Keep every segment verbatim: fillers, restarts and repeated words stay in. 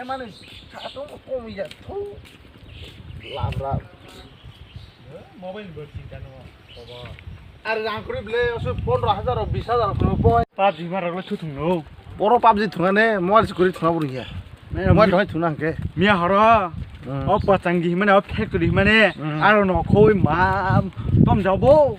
Mani satung komi ya thu. Labra. Mobile bo sing kano. Kobo. Are rang kuri ble oso pondro hajar o bis hajar o bo. PUBG ma rok le thu thung no. Boro PUBG thunga ne mobile se kuri thunga buru ya. Mobile thunga thunga hangke. Miya horo. Hmm. O pachangi himane o factory himane. Hmm. Aro no khoi ma tom jabo.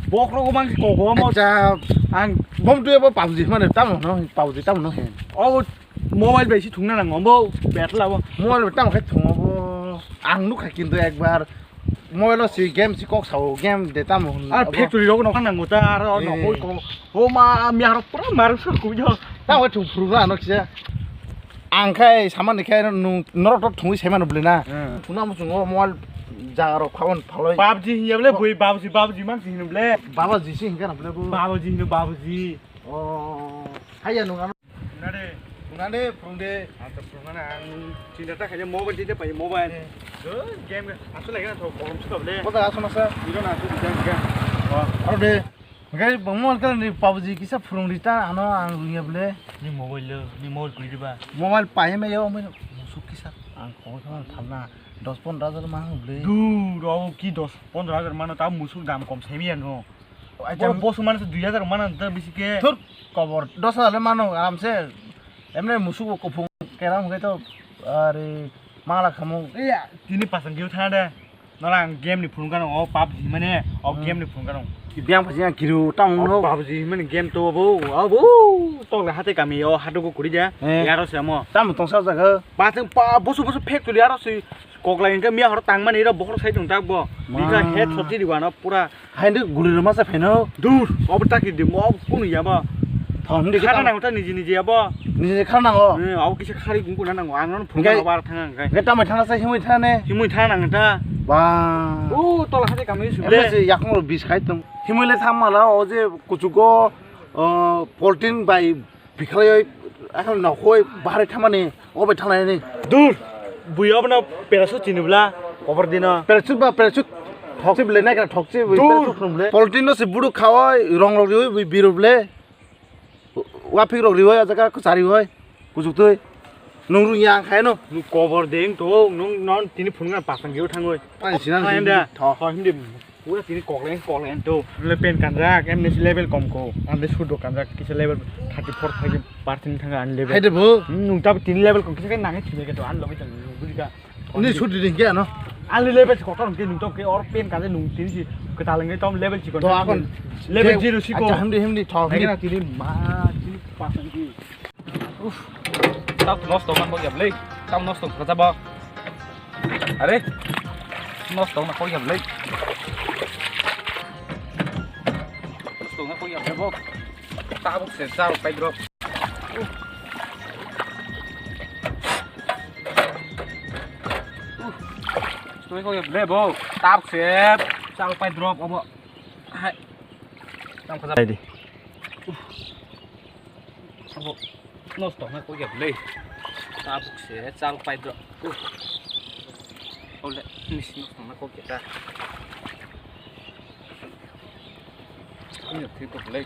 Bok rok mang ko go mo. Acha. Ang bom tu bo PUBG himane tam no PUBG tam no he. O mobile bai si thungna nango bo, battle abo. Mobile bai tamo khai thungo bo. Ang nukha kintu ekbar mobile o si game si kok sao, game de tamo hwn. Ar abo factory rok no khang nango ta, ar no koi ko. Ho ma, mi aro pura maru sur ku jo. Tamo khai thung phuru na no kisa. Ang khai saman ni khai nung norok to thungwi sai mano bwle na. Hmm. Thungna mo chungo mobile jaga rok khawan phaloi. PUBG hiya bwle bui, PUBG, PUBG mang si hino bwle. Baba ji si hinka na bwle bo. Baba ji hino, baba ji. Oh, haya nung ano. Nade, nade, phurung de. Ang to phurung na, ang chinta ta khaja mobile tite pai mobile. Eh. Game asal lagi na to korom suka bole. Kota asal masa? Iro na asal bisa juga. Oh. Aro de. Ngai bangmo kan ni PUBG kisa phurung di ta ano ang ruya bole. Ni mobile lo, ni mobile kuri diba. Mobile pai me yo, musuk kisa. Ang koi khaman thalna dos pondro hajar ma hang bole. Du, ro ki dos pondro hajar mano ta musuk dam kom semi ano. Acha. Boro bosu mano dui hajar mano ta bisi ke. Thur kobor dos hajar le mano aram se. Emne musuk bo kuphung keram hwnkhe to are mangla khamu. Iya, tini pasang geu thana de. Nora ang game ni phunukha nung o PUBG mane o game ni phunukha nung. Biang phaji ang kiru tamo no. PUBG mane game to bo abo tokle hate kami o hatugo kuri de. Eh. Yaro se amo. Tamo tongsa jaga. Pasang pa bosu bosu factory aro se. Koklai hwnkhe miya horo tangmani iro bokhorok sai tong tak bo. Ma. Bika head shot chiri wano pura. Haino guli rwma se pheno. Dur, obo taki di mo kunu ya bo. Thon di khana kita. Nango ta niji niji ya bo. Niji khana nango. Eh, abo kisa khari gung kuna nango. Ang non phone hwnkhe, bar thang ang kai. Hwnkhe tamai thana sai himui thane. Himui thana nang ta. Ba. O tola hade kamni su. Emle le. Se yakung ro bis khai tong. Himui le tham mala o je kuchugo, uh, poltin bai Bikhalai oi, akhal nokhoi bahari thamani, obai thangnai ni. Dur, bui obo no parachute chini bla, kobor dino. Parachute ba parachute thokchi bla, nai kana thokchi bla, dur. Parachute khum bla. Polythene no se buru khawai, rong rok riwi, bui biru bla. Wapik rok riwi, ajaka kuchari oi, kuchuk twi. Nung rung yang khai no. Nung kobor deng to, nung non tini phunukha pasang geu thangoi. Ani sina. Thok. Thok, hindi. Pura tini kokleng kokleng to. Le pen kanjak, em nisi level kom ko. Ande sudo kanjak, kisa level thirty four, thirty percent thanga ani level. Hai de bo. Hmm, nung tab tini level kom kisa kai nangai thile ke to, an logi tang, buji ka. Ni sudi ding ke ano? Ani level se kotor ke nung to ke or pen kanjak nung tini si ketaleng ke tom level si kon. To akon level zero si ko. Acha, himdi, himdi, thok, himdi. Nai na tini ma, tini pasang ki. Uf. Tau nosto na kok ya blei. Tau nosto ka jabo. Are. Nosto na kok ya blei. Nosto na kok ya blei bo. Tabuk se chal pai drop. Uf. Uf. Nosto na kok ya blei bo. Tabuk se chal pai drop obo. Hai. Tau ka jabo. Abo nosto na kok ya blei. Tabuk se chal pai dro. Ole, mis nosto na kok ya ta. Ini thik to blei.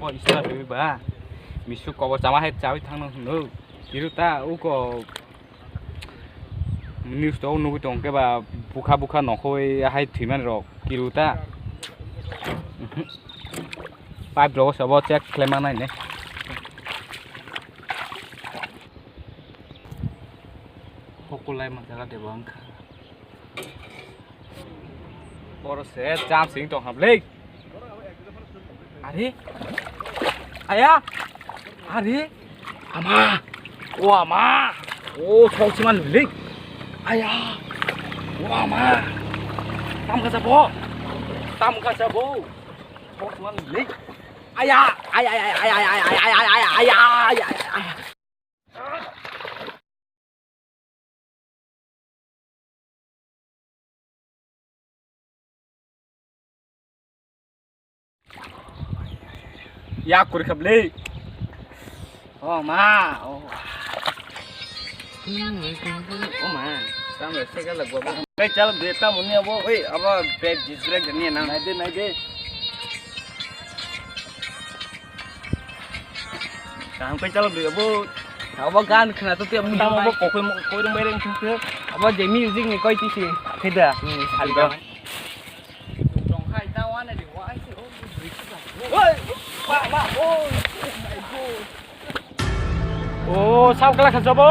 O ista dui ba. Misu kobor chama hai chawi thang no hunu. Kiru ta uko. News to nugwi tong khe ba bukha bukha nokhoi hai thwimani rok kiru ta. Pipe rok sabo check khlaima nai ne. Hokulai ma jaga de bo wngkha. Oro se cham sing tong ham le. Are? Aya? Are? Ama! O ama! O, thok siman le. Aya! O ama! Tam kasa bo! Tam kasa bo! Thok siman le. Aya! Aya, aya, aya. Ya kuri kha bwle. O ma, o. O ma, tamo se ka lagwa bo. Kai chal de ta muni abo, oi, abo pe jis brek ni na. Nai de, nai de. Kaham khe chalok di abo. Abo gan khna to tei abo tamo abo kokoi kokoi rung bai reng thung khe. Abo je music ni koi tisi. Kheda. Hmm, sali da. Oi, ba ba oi. Oh my god. Oh, sab kala kha jabo.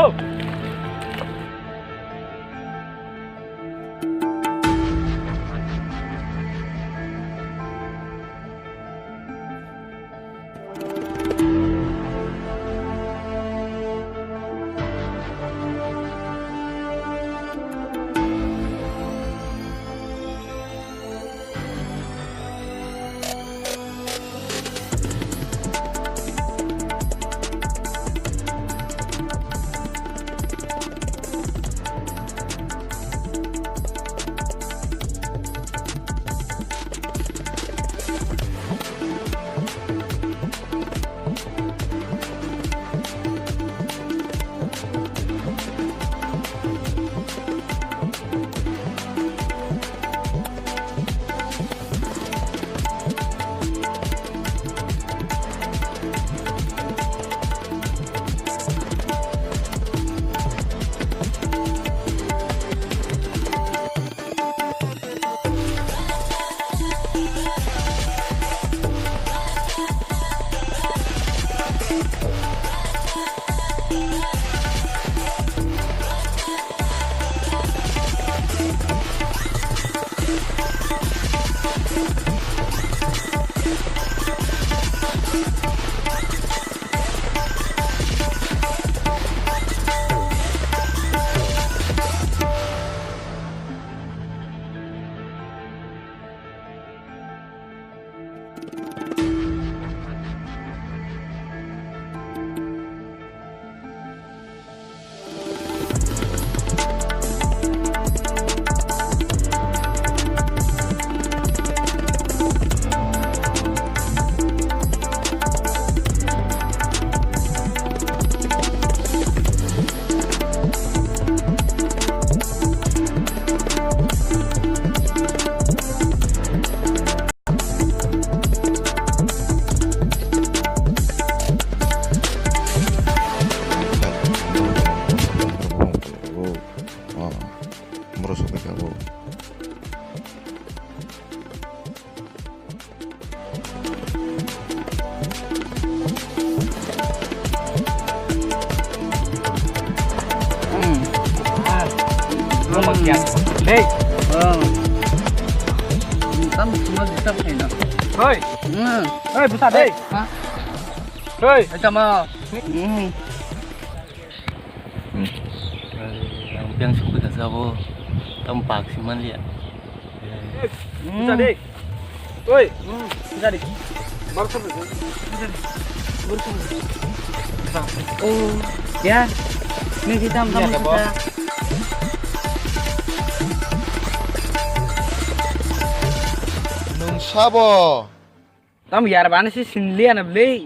Borok sokphaikha bo. Hey. Tam semua bisa pakai no. Hoi. Hmm. Hoi, buta deh. Ha? Hoi. Acha ma. Hmm. Ang biang sukui kasa bo. Tam pak si man liya. Buta deh. Oi, hmm, jadi. Baru sampai. Oh, ya. Ini kita makan kita. Nung sabo. Tam yar bana si sinliya na blei.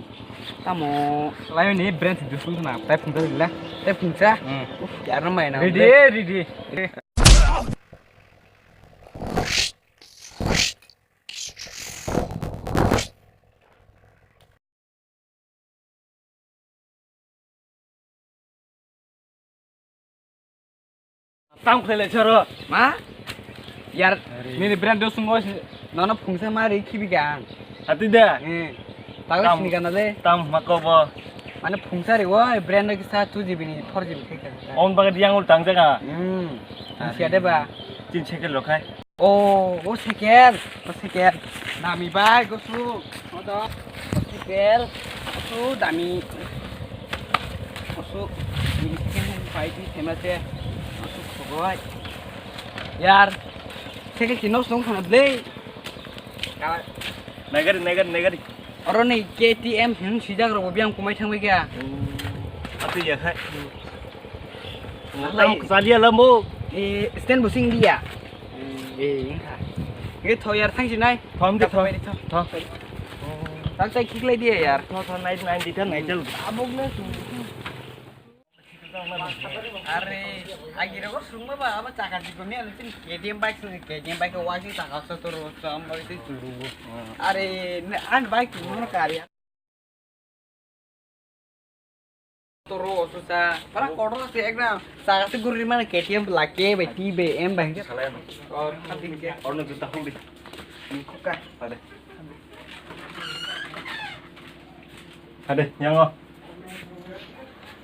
Tamo. Layo ni brand si dusun na. Tai phungsa la. Tai phungsa. Hmm. Uf, yar na mai na. Ready, ready. Tam khlai lai soro. Ma? Yar. Nini brand do sungo nono phungsa mari khibi gan. Ati da. Eh. Tago sini gan le. Tam ma ko bo. Mane phungsa ri oi brand no kisa two G B ni four G B khe khe. On baga diang ul tang jaga. Hmm. Siya de ba. Tin cycle lo khai. Oh, oh, cycle, oh, cycle. Dami bai, gosu. Moto. Cycle, gosu, dami. Gosu. Ini cycle yang pai di tema se. Gosu, sugoi. Yar. Cycle kino song sana blei. Nagari, nagari, nagari. Oro ni K T M hin sijak rok biang kumai thangbai kya. Ati ya khai. Lam ksalia lambo. Eh, stand busing dia. Eh, ingkha. Nge thoyar thang sinai. Thom de thom. Thom. Thom. Tak tak khiklai dia yar. Thom thom nai nai di thang nai chal. Abok na. Are, agi rogo sungma ba abo chaka jikoni ano tin K T M bike sung K T M bike wasi chaka so toro so am bari tin churu. Are, an bike churu no kari. Ro osusa. Para kotor se ekdam. Saga se guri mane K T M lake bai T B M bai. Salai ano. Or khating ke. Orno juta huli. Khuka. Ade. Ade, yango.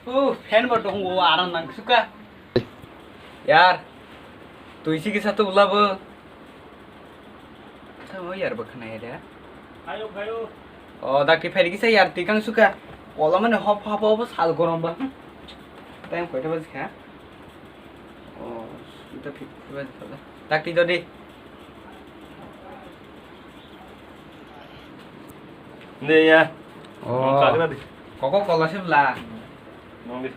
Oh, fan bo tongo, aram nang suka. Yar, twi si kisa tu bula bo. Tamo yar bo khna ya da. Ayo, ayo. Oh, dakti phai kisa yar tikang suka. Ola mane hop hop hop sal gorom ba. Time koita baje kha? Oh, ita phik phik baje kha. Dakti jodi. Ne ya. Oh. Nong kagra di. Koko kola se bla. Nong di.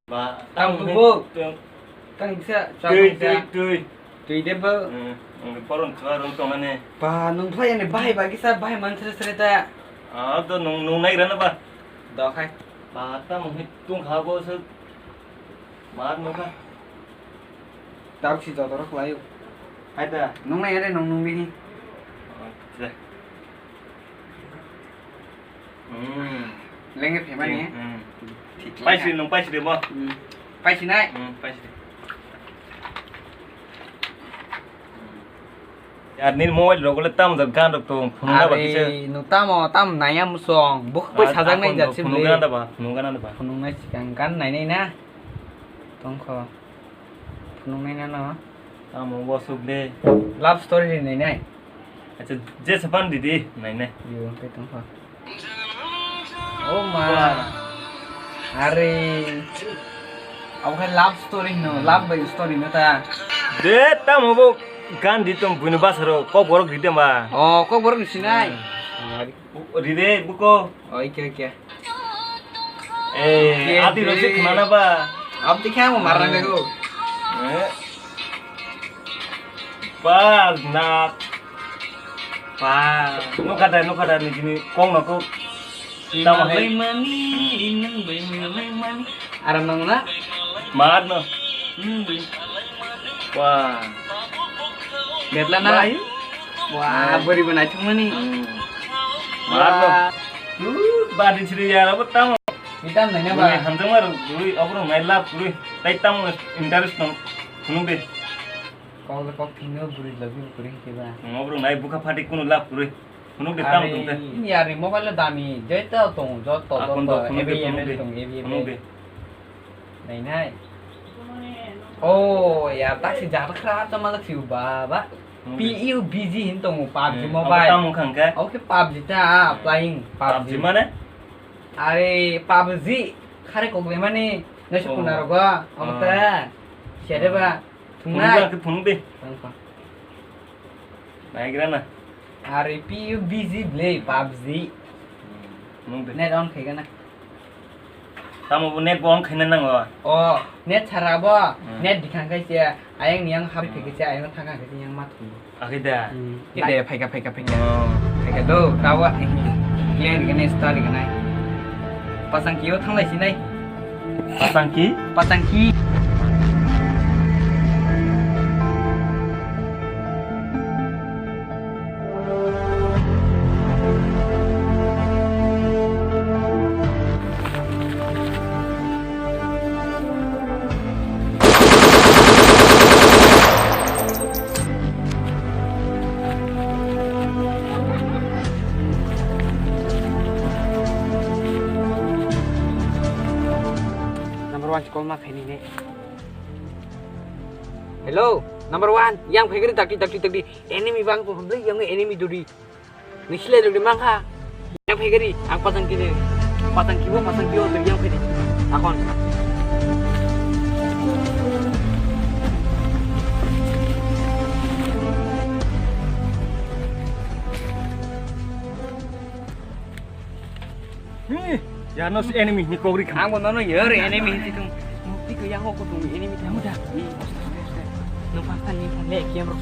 Ba, tang tang tubo. Tang. Tang bisa, tui, tui, tui. Tui de bo. Hmm, ang koron chua rong tong ane. Ba, nung phai ane bahai ba kisa bahai man sere sere ta. Ah, to nung, nung nai rana ba. Do khai. Ba, tang hit tung kha bo se. Mar nung kha. Tau si joto rok lai. Hai ta. Nung nai ane nung nung bini. Acha. Hmm. Lenge phemani. Hmm. Thik Paisi lai. Nung paisi de bo. Hmm. Paisi nai. Hmm, paisi de. Yar nini mobile rok le tam jak gan rok tong phunung na ba kisa. Are, no tamo tam naya musong. Buk pai sajak nai jat sim phunung le. Gan da ba, phunung gan da ba. Phunung nai sikang gan nai nai na. Tong kho. Phunung nai na no. Tamo wasuk de. Love story de nai nai. Acha, je sapan didi, nai nai. Yo, kai tong kho. Oh ma. Wah. Are. Abo khai love story no, love by story no ta. De, tamo bo gan di tong buino basaro, kok borok ride ma. Oh, kok borok sinai. Hmm. Ride, buko. Oh, ike, ike. Eh, adi rosik mana ba? Abdi khe amo marang gago. Eh. Ba, na. Ba. Nukha da, nukha da, ni jini kong no ko. Tamo hai. Bai mani, nang bai mani. Aram nang na? Mar no. Hmm. Wah. Betla na? Bai. Wah, bari banai thumani. Hmm. Mar no. Tu badi chiri yara bo tamo. Itam nai na ba? Hamjang mar, buri, obrong nai lap, buri. Tai tamo interest no. Phunuk de. Kok le kok thwngno bwrwi logi bwrwi hinkhe ba. Obrok nai bwkha phatik kunu lab kwrwi. Phunuk de tamo tong te. Yari mobile o dami joto tong joto joto phunuk de, A B M phunuk de, tong A B M. Phunuk de. Nai nai. Oh yar taksi jata khra ta malak siu baba. Phunuk de. P U B G hin tong PUBG mobile. Abo tamo khang khe? Oke PUBG ta playing PUBG. PUBG mane? Are PUBG khare kok le mani nasi kuna rogo. Oke ta. Sere ba. Phunuk de, phunuk de. Naigra na. Are P U B G ble PUBG. Phunuk de. Net on khaigana. Tamo bo net bo on khaina nango. Oh, net sara bo. Hmm. Net dikhang khai se ayang ni yang hap khai se ayang thang khai se yang ma thung. Akhe da. Hmm. Ide phaika phaika phaika. Oh. Phaika do tawa. Clear gane star gane. Pasang kio thanglai sinai. Pasangki? Pasangki. Number one call ma khaini ne. Hello, number one, yang phaigari dakti dakti dakti enemy bang ko hamle yang enemy duri. Ni sile duri mangkha. Yang phaigari, ang pasang kini. Pasang kibo, pasang kibo, duri yang phaigari. Akon. Hi, ya no si enemy ni kogri kham. Ang bono no yer enemy si tung. Mukti ko yang ko tung enemy tung da. Hi, osta osta osta. No pasta ni phone le kiam rok.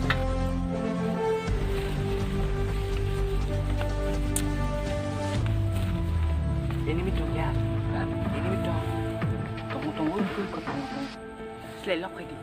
Enemy tung ya. Enemy tung. Tung tung tung tung tung. Slay lock khaidi.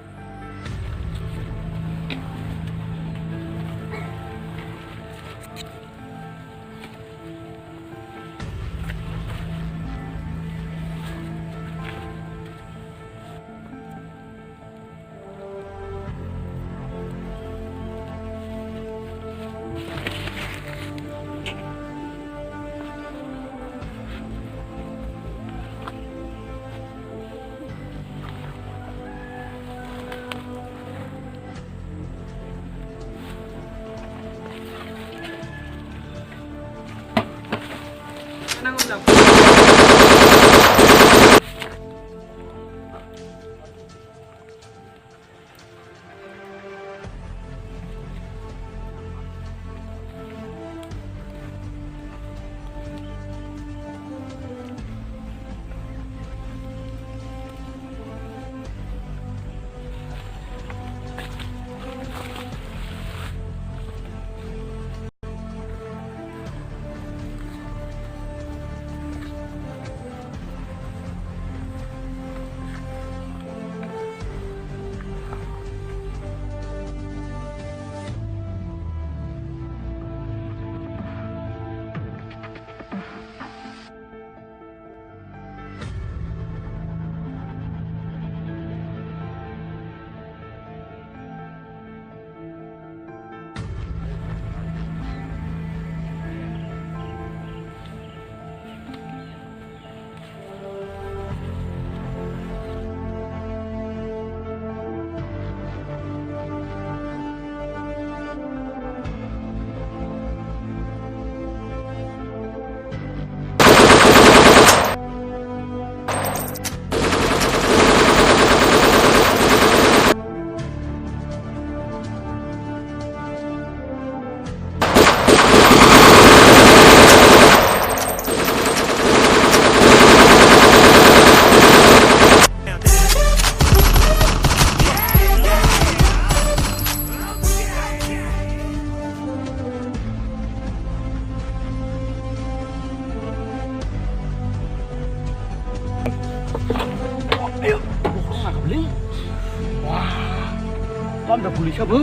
Ayo, bohrok nangkha bwlwi. Wah, tamo da bwlwi sa bo.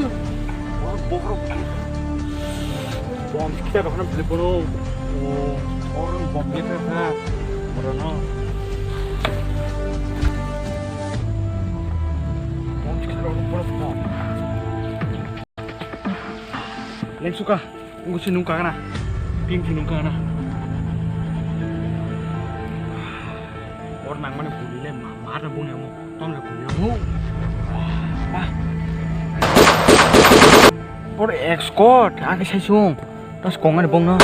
Wah, bohrok. Bom kita rok na bwlwi bono. Oh, orang bom kita na. Bono. Bom kita rok bono bom. Lengsuka, wngkha si nungkha gana. Pink si nungkha gana. Or nangmani bwlwi le ma, ma da bung nangmo. Tom le bung nangmo. Ah. Or escort, ang khe sai sung. Tas kong ani bong na.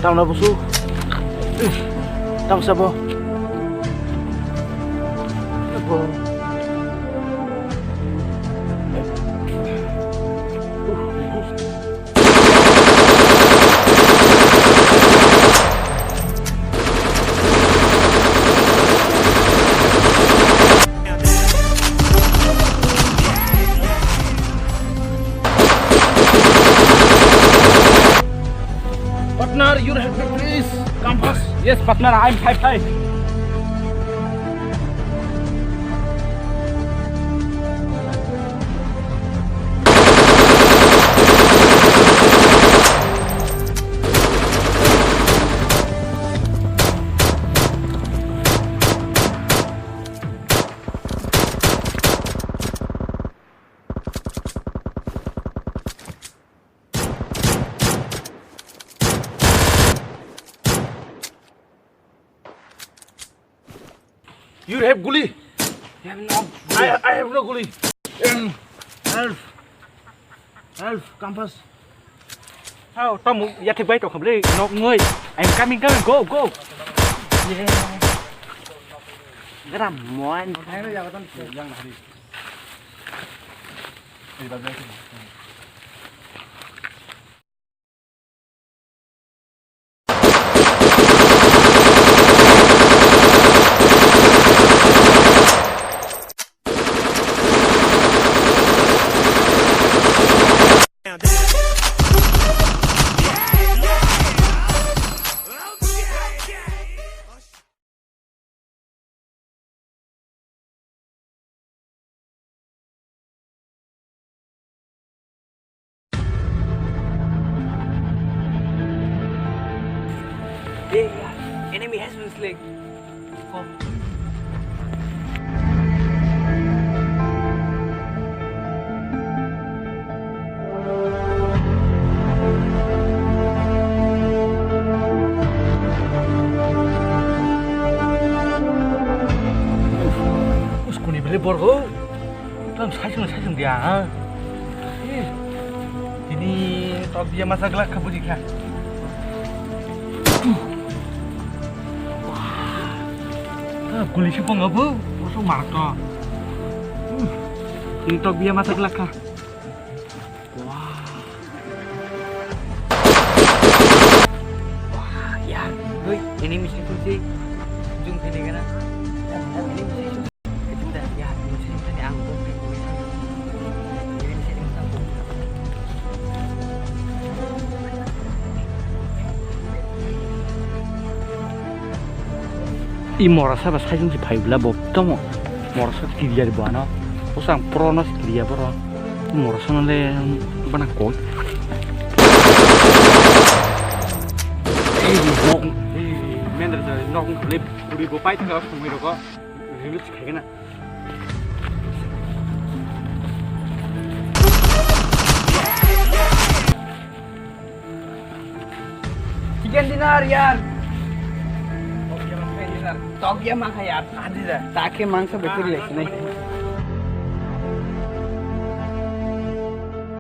Tamo na busu. Tamo sabo. Partner, your help me, please. Come fast. Yes, partner, I'm fine, fine. You have guli? Have no I, I have no guli. Um, help. Help, come fast. How? Tamo yathek bai tokha bwle nok ngoi. I'm coming, coming. Go, go. Yeah. Gram moan. Yang hari. Hey, yeah, enemy has been slain. Oh. Por ho. Tam sai sung sai sung dia ha. Eh. Tini tok dia masa glak kha buji kha. Ah, kuli si pang abu. Musuh marto. Hmm. Tini tok dia masa glak kha. Wah. Wah, ya. Hei, ini misi tu sih. Jung sini kena. Ini misi tu. Itu dah, ya, misi tu ni ang tu. Ini misi tu. I morasa ba sajung si phai bla bo tomo. Morasa kiriya bo ano. Usang pro no kiriya boro. Morasa no le bana koi. Ei, nok, ei, mendra sa nok le puri bo pai thang sumui roko. Release khai na. Chicken dinner, yaar. Tokya mangsa, yaar. Adi da. Take mangsa betul le, nai.